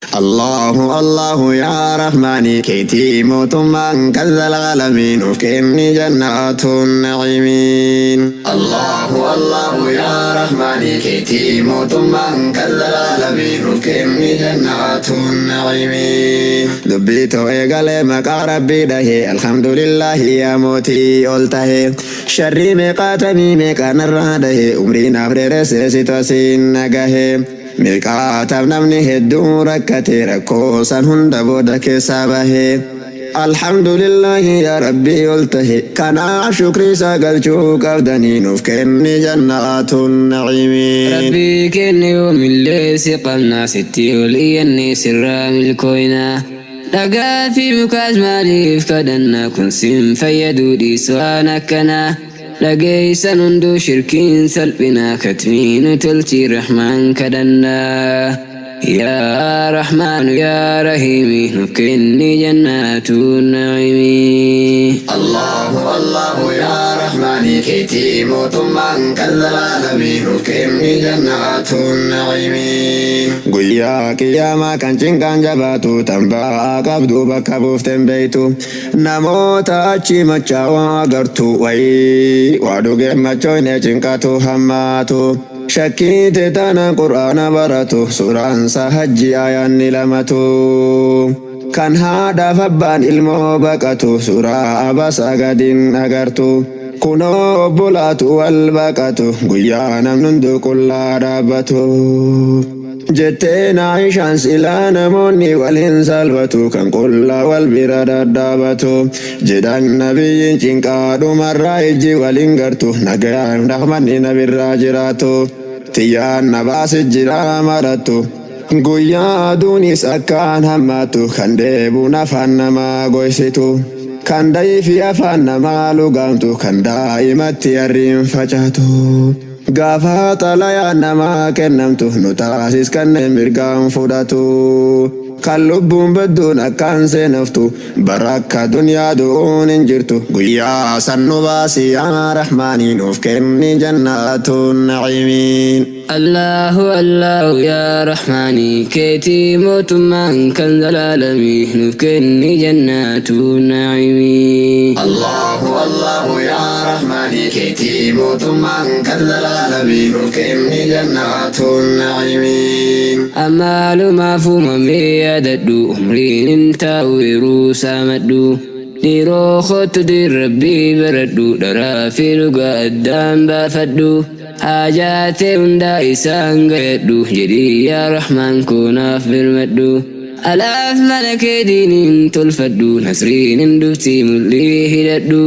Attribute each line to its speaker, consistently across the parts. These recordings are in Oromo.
Speaker 1: Allahu Allahu yaa Rahmaani keetii mootummaan kan zalaalamiin nuuf kenni jannaatuun na'iimiin. Allahu Allahu yaa Rahmaani keetii mootummaan kan zalaalamiin nuuf kenni jannaatuun na'iimiin. Dubbii too eegalee maqaa Rabbii dhahee, alhamdulillahi yaa mootii ol tahee, sharrii meeqaatamii meeqa narraa dhahee, umrii naaf dheeressee si tosiin nagahee. Meeqaataaf namni hedduu rakkate, rakkoo san hunda booda keessaa bahee. Alhamdulillahi yaa Rabbii ol tahe, kanaaf shukrii isaa galchuu qabdanii, nuuf kenni jannaatuun na'iimiin.
Speaker 2: Rabbii keenya, yoomillee si qabnaa, sitti ol iyyannee sirraa milkooyna. Dhagaa fi mukaas maaliif kadhanna? Kun sin fayyaduu, dhiisu waan akkanaa. Dhageessan hunduu shirkiin salphina, katmii nu tolchii Rahmaan kadhannaa. Yaa Rahmaanu yaa Rahiimi, nuuf kenni jannaatu na'iimii.
Speaker 1: Allahu Allahu yaa Rahmaani keetii mootummaan kan zalaalamii nuuf kenni jannaatuun na'iimiin. Guyyaa qiyaamaa kan cinqaan jabaatu, tan ba'aa qabdu bakka buufteen beeytu, namoota achi machaa'oo agartu, wayii waa dhugee machoyne cinqatu hammaatu. Shakkii tana Qur'aana baratu, suuraansa hajji ayaanni lamatu. Kan haadhaaf abbaan ilmoo baqatu, suuraa abasaa gadiin agartu. Kunoo obbolaatu wal baqatu, guyyaa namni hunduu qullaa dhaabbatu. Jettee Aishaan, silaa namoonni waliin salphatu kan qullaa wal bira dhadhaabatu. Jedhan nabiyyiin, cinqaa dhumarraa ijji waliin gartu, nagaan rahmanni nabirraa jiraatu. Tiyyaan na baasi jira marattu. Guyyaa aduunis akkaan hammaatu, kan deebuun afaan namaa goysitu. Kan dayfi afaan namaa lugaamtu, kan daa'imatti arriin facaatu. Gaafa xalayaan namaa kennamtu, nu taasis kanneen mirgaan fudhatu. Kan lubbuun badduun akkaan seenaftu, barakka duniyaa du'uun hin jirtu. Guyyaa san nu baasi yaa Rahmaanii, nuuf kenni jannaatuun na'iimiin.
Speaker 2: Allahu Allahu yaa Rahmaani keetii mootummaan kan zalaalamii, nuuf kenni jannaatu na'iimii.
Speaker 1: Allahu Allahu yaa Rahmaani keetii mootummaan kan zalaalamii nuuf kenni jannaatuun na'iimiin.
Speaker 2: Amaalumaaf uumamee yaadadhu, umriin hin taa'u yeroo saamadhu. Dhiiroo kootu diin Rabbii baradhu, dharaa fi dhugaa addaan baafadhu. Haajaatee hundaa isaan gayadhu, jedhii yaa Rahmaan koonaaf birmadhu. Alaaf mana kee diiniin tolfadhu, nasriin hin dhufti, mul'ii hidhadhu.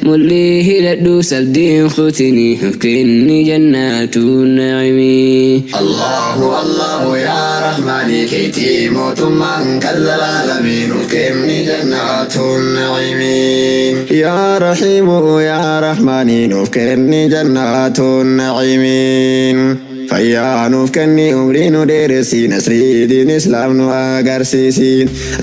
Speaker 2: Mul'ii hidhadhu, sabdiin kutinii, nuuf kenni jannaatu naa'imii.
Speaker 1: Allahu Allahu yaa Rahmaani keetii mootummaan kan zalaalamii nuuf kenni jannaatuun na'iimiin. Yaa Rahiimu yaa Rahmaani, nuuf kenni jannaatuun na'iimiin. Fayyaa nuuf kenni, umrii nu dheeressi, nasrii diin islaam nu agarsiisi.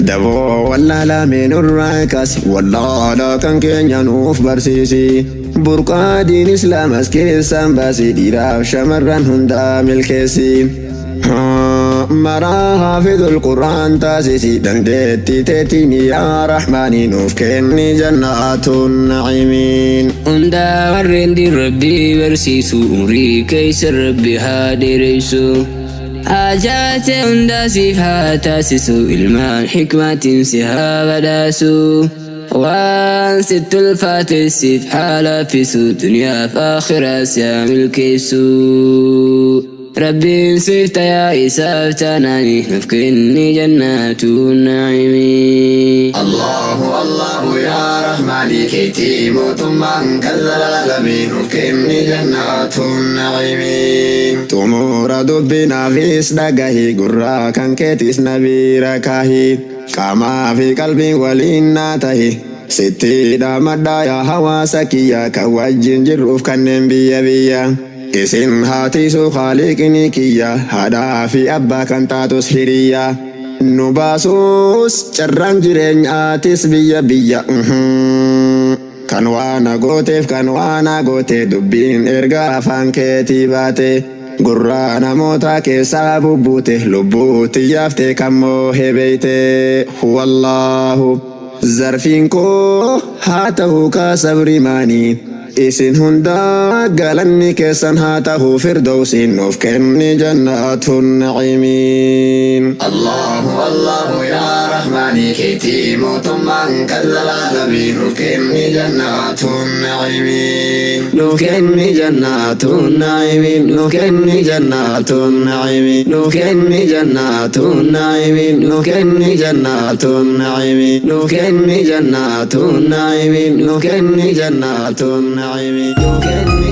Speaker 1: Daboo wallaalamee nurraa kaasi, wallaalaa kan keenya nuuf barsiisi. Burqaa diin islaam as keessaan baasi, dhiiraaf shamarran hundaa milkeessi. Maraa haafidul Qur'aan taasisi, dandeettii teetiin yaa Rahmaanii, nuuf kenni jannaatuun na'iimiin.
Speaker 2: Hundaa warreen diin Rabbii barsiisu, umrii keessa Rabbi haa dheeressu. Haajaatee hundaa siif haa taasisu, ilmaan hikmaatiin si haa badhaasu. Waan sitti ulfaate siif haa laaffisu, duniyaaf akhiraa si haa milkeessu. Rabbiin siif tayaa, isaaf taanaani, nuuf kenni jannaatu naa'imii.
Speaker 1: Allahu Allahu yaa Rahmaani keetii mootummaan kan zalaalamii nuuf kenni jannaatuun na'iimiin. Xumura dubbinaafis dhagahi, gurraa kan keetis nabiira kaahi, qaamaa fi qalbiin waliin naa tahi. Sitti dhaamadhaa yaa hawaasa kiyya, kan wajjin jirruuf kanneen biyya biyya. Isin haatiisu Khaaliqni kiyya, haadhaa fi abbaa kan taatus hiriyya. Nu baasuus carraan jireenyaatis biyya biyya. Kan waana gooteef kan waana goote, dubbiin erga afaan keetii baate. Gurraa namootaa keessaa bubbuute lubbuu tiyyaafte kan moohe beeyte. Huwallaahu zarfiin koo haa ta'u kaa sabrimaanii. Isin hundaa galanni keessan haa ta'u firdawsiin nuuf kenni jannaatun naciimiin. Allahu Allahu yaa Rahmaani keetii mootummaan kan zalaalamii nuuf kenni jannaatun naciimiin. Nuuf kenni jannaatun naciimiin. Nuuf kenni jannaatun naciimiin. Nuuf kenni jannaatun naciimiin. Nuuf kenni jannaatun naciimiin. Nuuf kenni jannaatun naciimiin. Nuuf kenni jannaatun naciimiin. Nuuf kenni.